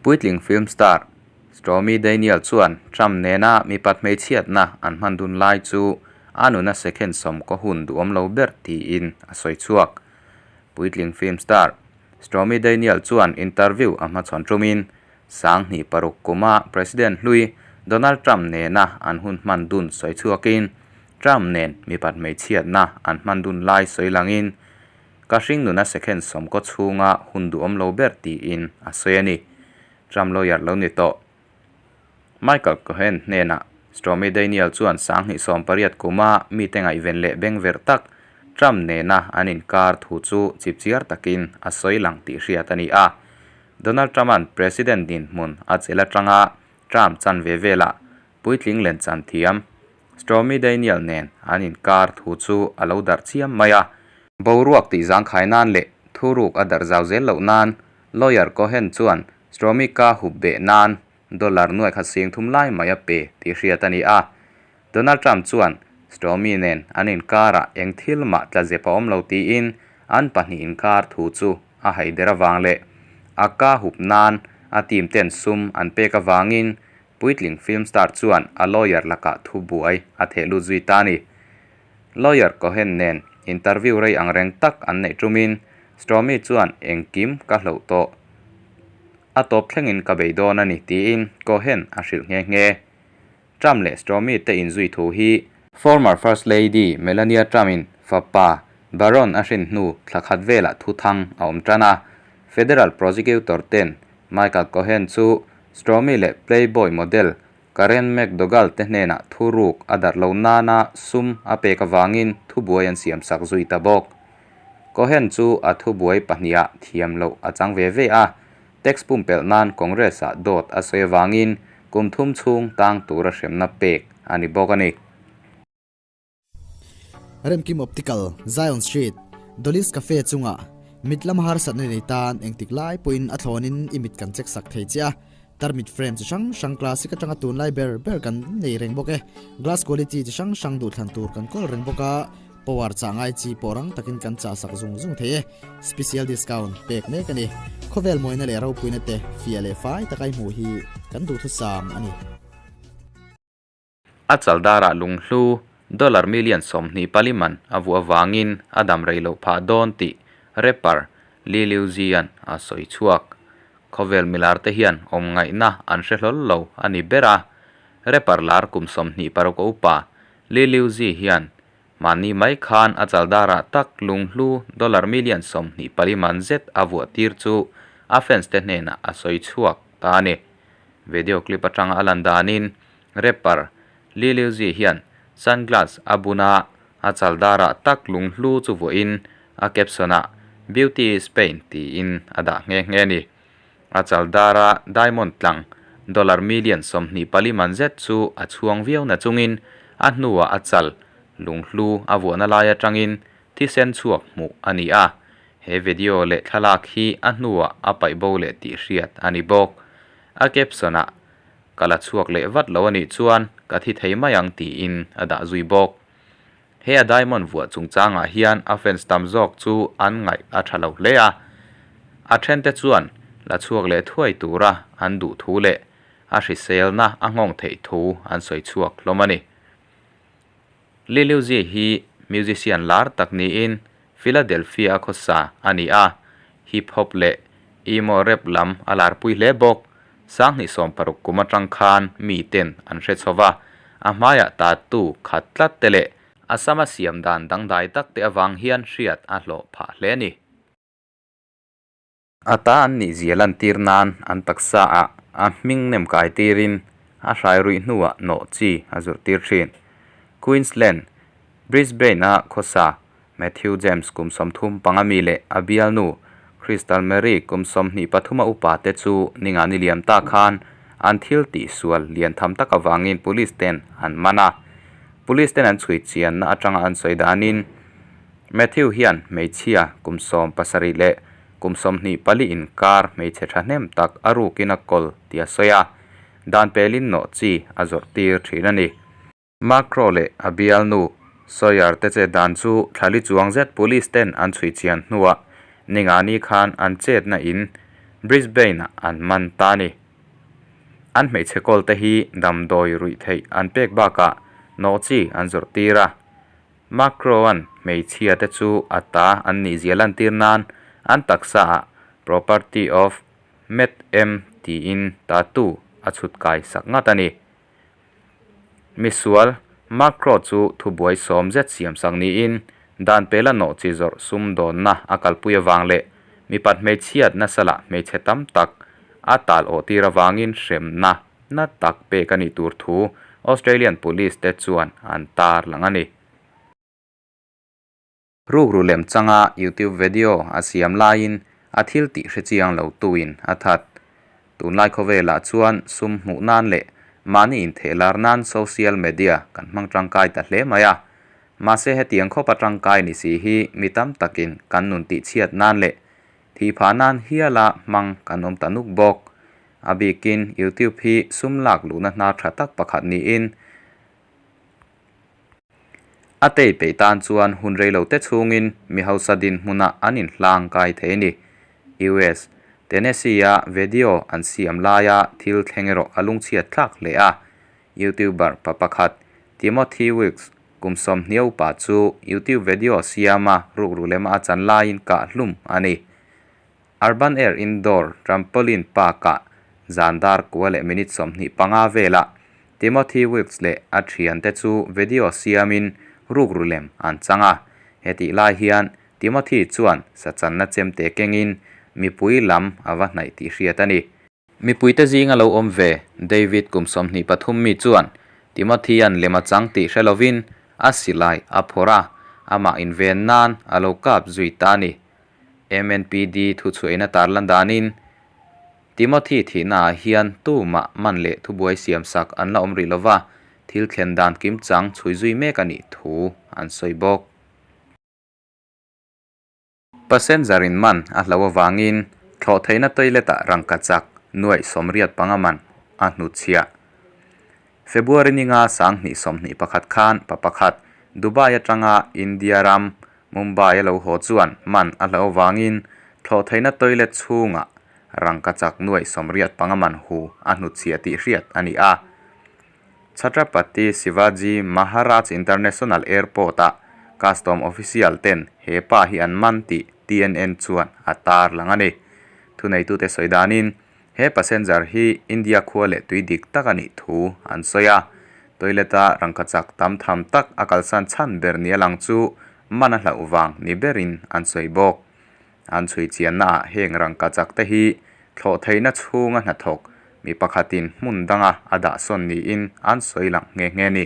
Puitling film star Stormy Daniel chuan Trump nena mipat hmeichhiatna an hman dun lai chu a nuna second sawmkaw hun duhawm lo ber tiin a sawi chhuak. Puitling film star Stormy Daniel chuan interview a hmachhawn tumin 2006 kuma President hlui Donald Trump nena an hun hman dun sawi chhuakin Trump nen mipat hmeichhiatna an hman dun lai sawi langin ka hring nuna second sawmkaw chhunga hun duhawm lo ber tiin a sawi a ni. Trump lawyer lo ni tawh. Michael Cohen hnenah Stormy Daniel chuan 2018 kuma mi te ngaihven leh beng verh tak Trump nena an inkar thu chu chipchiar takin a sawi lang tih hriat a ni a. Donald Trump-a'n President dinhmun a chel atanga Trump chan ve velah puitling len chan thiam Stormy Daniel nen an inkar thu chu a lo darh chiam mai a. Boruak tih zangkhai nan leh thuruk a darh zau zel loh nan lawyer Cohen chuan Stormy ka hup beh nan dollar nuai khat sing thum lai mai a pe tih hriat a ni a. Donald Trump chuan Stormy nen an inkarah eng thil mah tla zep a awm lo tiin an pahnih inkar thu chu a haider avang leh a ka hup nan a team ten sum an pek avangin puitling film star chuan a lawyer lakah thu buai a theh lut zui ta a ni. Lawyer Cohen nen interview rei ang reng tak an neih tumin Stormy chuan engkim ka hloh tawh a tawp thlengin ka bei dawn a ni tiin Cohen a hrilh nghe nghe. Trump leh Stormy te inzui thu hi former First Lady Melania Trump-in fapa Barron a hrin hnu thla khat velah thu thang a awm tan a. Federal prosecutor ten Michael Cohen chu Stormy leh Playboy model Karen McDougal te hnenah thu ruk a darh lo nana sum a pek avangin thubuai an siam sak zui ta bawk. Cohen chu a thubuai pahniha thiam loh a chang ve ve a, tax pumpelh nan Congress-ah dawt a sawi avangin kum thum chhung tang tura hremna pek a ni bawk a ni. Remkim Optical, Zion Street, Dolly's Cafe chungah mit lam harsatna nei tan engtik lai pawhin a thlawnin i mit kan check sak thei che a, tarmit frame chi hrang hrang classic atanga tunlai ber ber kan nei reng bawk e. Glass quality chi hrang hrang duhthlan tur kan kawl reng bawk a, power chah ngai chi pawh rang takin kan chah sak zung zung thei e. Special discount pek mek a ni. Khawvel mawina leh ropuina te fiah leh fai taka i hmuh hi kan duhthusam a ni. A chaldara lunghlu dollar million 24 man a vuah avangin a dam rei loh phah dawn tih rapper Lil Uzi-a'n a sawi chhuak. Khawvel milar te hian awm ngaihna an hre hlawl lo a ni ber a, rapper lar kum 26 a upa Lil Uzi hian mahni mai khan a chaldara tak lunghlu dollar million 24 man zet a vuah tir chu a fans te hnenah a sawi chhuak ta a ni. Video clip atanga a lan danin Rapper Lil Uzi hian sunglass a bun a, a chaldarah tak lunghlu chu vuahin a caption-ah Beauty is pain tiin a dah nghe nghe a ni. A chaldara diamond tlang dollar million 24 man zet chu a chhuang viau na chungin a hnuah a chal lunghlu a vuahna lai atangin thisen chhuak hmuh a ni a. He video leh thlalak hi a hnuah a paih bo leh tih hriat a ni bawk. A caption-ah Ka la chhuak leh vat lo a nih chuan ka thi thei mai ang tiin a dah zui bawk. He a diamond vuah chungchangah hian a fans tam zawk chu an ngaih a tha lo hle a. A thente chuan la chhuak leh thuai tura an duh thu leh a hriselna a nghawng theih thu an sawi chhuak hlawm a ni. Lil Uzi hi musician lar tak niin Philadelphia a khawsa a ni a, hip hop leh emo rap lam a larpui hle bawk. 2016 kum atang khan mi ten an hre chho va, a hmaiah tattoo khat tlat te leh a sama siam dan dangdai tak te avang hian hriat a hlawh phah hle a ni. A ta an nih zia lantir nan an taksa ah a hming nem kai tirin a hrai ruih hnuah nawh chi a zurh tir thin. Queensland, Brisbane a khawsa Matthew James kum 35 mi leh a bialnu Crystal Mary kum 23 a upa te chu ninga ni liam ta khan an thil tih sual lian tham tak avangin police ten an man a. Police ten an chhui chianna atanga an sawi danin Matthew hian hmeichhia kum 17 leh kum 24 inkar hmeichhe thahnem tak a rukin a kawl tih a sawi a, dan pelin nawh chi a zawrh tir thin a ni. Macro leh a bialnu Sawyer te che dan chu thlali chuang zet police ten an chhui chian hnuah ningani khan an chetna in Brisbane-ah an man ta a ni. An hmeichhe kawlte hi damdawi ruih theih an pek bakah nawhchi an zawrh tir a. Macro-a'n hmeichhia te chu a ta an nih zia lantir nan an taksaah Property of Met em tiin tattoo a chhut kai sak ngat a ni. Misual Macro chu thubuai sawm zet siam sak niin dan pela nawhchi zawrh sumdawnna a kalpui avang leh mipat hmeichhiat nasa lah hmeichhe tam tak a tal awh tir avangin hremna na tak pek a nih tur thu Australian Police te chuan an tar lang a ni. Rukru lem changa YouTube video a siam laiin a thil tih hre chiang lo tuin a that. Tunlai khawvelah chuan sum hmuh nan leh mahni intheh lar nan social media kan hmang tangkai ta hle mai a. Mahse hetiang khawpa tangkai ni si hi mi tam takin kan nun tihchhiat nan leh thih phah nan hiala hmang kan awm ta nuk bawk. A bikin YouTube hi sum lak luhna hnar tha tak pakhat niin A tei peih tan chuan hun reilo te chhungin mi hausa dinhmunah an inhlang kai thei a ni. US, Tennessee-a video an siam laia thil thleng erawh a lungchhiat thlak hle a. YouTuber pa pakhat Timothy Wilks kum sawmhnih upa chu YouTube video siama rukru lema a chan laiin kah hlum a ni. Urban Air Indoor Trampoline Park-ah zan dar kua leh minute 25 velah Timothy Wilks leh a thiante chu video siamin rukru lem an chang a. Hetih lai hian Timothy chuan sachanna chemte kengin mipui lam a va hnaih tih hriat a ni. Mipuite zinga lo awm ve David kum 23 mi chuan Timothy-a'n lem a chang tih hre lovin a silai a phawrh a, amah inven nan a lo kap zui ta a ni. MNPD thuchhuahina tarlan danin Timothy thihnaah hian tumah man leh thubuai siamsak an la awm rih lova, thil thlen dan kimchang chhui zui mek a nih thu an sawi bawk. Passenger in man a hlo avangin thlawh theihna toilet ah rangkachak nuaih 85 man a hnutchhiah. February ninga 2021 khan pa pakhat Dubai atanga India ram Mumbai a lo haw chuan man a hlo avangin thlawh theihna toilet chhungah rangkachak nuaih 85 man hu a hnutchhiah tih hriat a ni a. Chhatrapati Shivaji Maharaj International Airport-ah Custom official ten he pa hi an man tih TNN chuan a tar lang a ni. Thuneitute sawi danin he passenger hi India khua leh tui dik tak a nih thu an sawi a. Toilet-a rangkachak tam tham tak a kalsan chhan ber nia lang chu man a hlauh vang ni berin an sawi bawk. An chhui chiannaah heng rangkachak te hi thlawh theihna chhunga hnathawk mi pakhatin hmun danga a dahsawn niin an sawi lang nghe nghe a ni.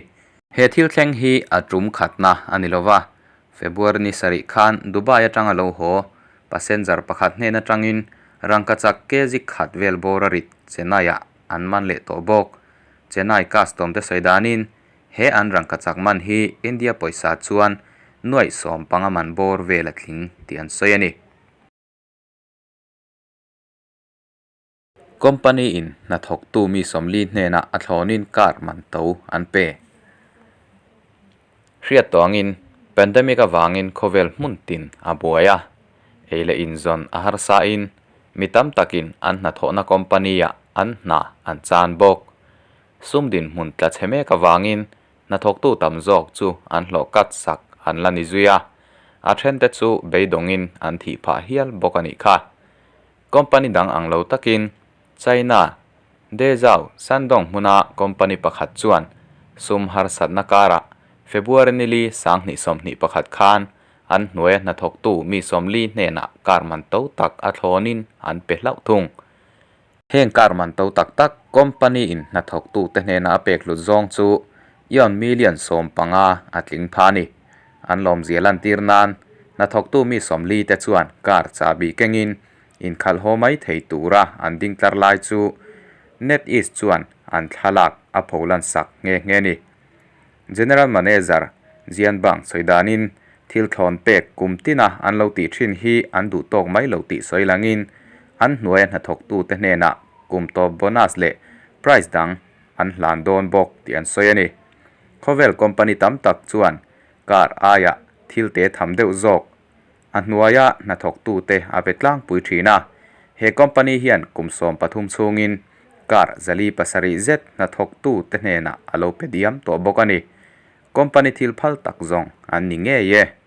He thil thleng hi a tum khatna a ni lova, February ni sarih khan Dubai atanga lo haw passenger pakhat hnen atangin rangkachak kg khat vel bawr a rit Chennai-ah an man leh tawh bawk. Chennai custom te sawi danin He an rangkachak man hi India pawisa chuan nuaih 15 man bawr vel a tling tih an sawi a ni. Company in hnathawktu mi 40 hnenah a thlawnin car man to an pe. Hriat tawngin pandemic avangin khawvel hmun tin a buai a, ei leh inzawn a harsain mi tam takin an hnathawhna company-ah an hna an chan bawk. Sum dinhmun tla chhe mek avangin hnathawktu tam zawk chu an hlawh kat sak an la ni zui a, a thente chu beidawngin an thih phah hial bawk a nih kha. Company dang ang lo takin China, Dezhou, Shandong hmuna company pakhat chuan sum harsatna karah February nili 2021 khan an hnuaia hnathawktu mi 40 hnenah car man to tak a thlawnin an pe hlauh thung. Heng car man to tak tak company in hnathawktute hnena a pek hlut zawng chu yuan million 15 a tling pha a ni. An lawmzia lantir nan hnathawktu mi 40 te chuan car chahbi kengin inkhalh haw mai thei tura an ding tlar lai chu NetEase chuan an thlalak a pholan sak nghe nghe a ni. General Manager Jian Bang sawi danin thil thlawn pek kum tina an lo tih thin hi an duh tawk mai lo tih sawi langin an hnuaia hnathawktute hnenah kum tawp bonus leh prize dang an hlan dawn bawk tih an sawi a ni. Khawvel company tam tak chuan car aiah thil te tham deuh zawk a hnuaia hnathawktute a pe tlangpui thin a. He company hian kum 13 chhungin Car 407 zet hnathawktute hnenah a lo pe diam tawh bawk a ni. Company thil phal tak zawng an ni ngei e.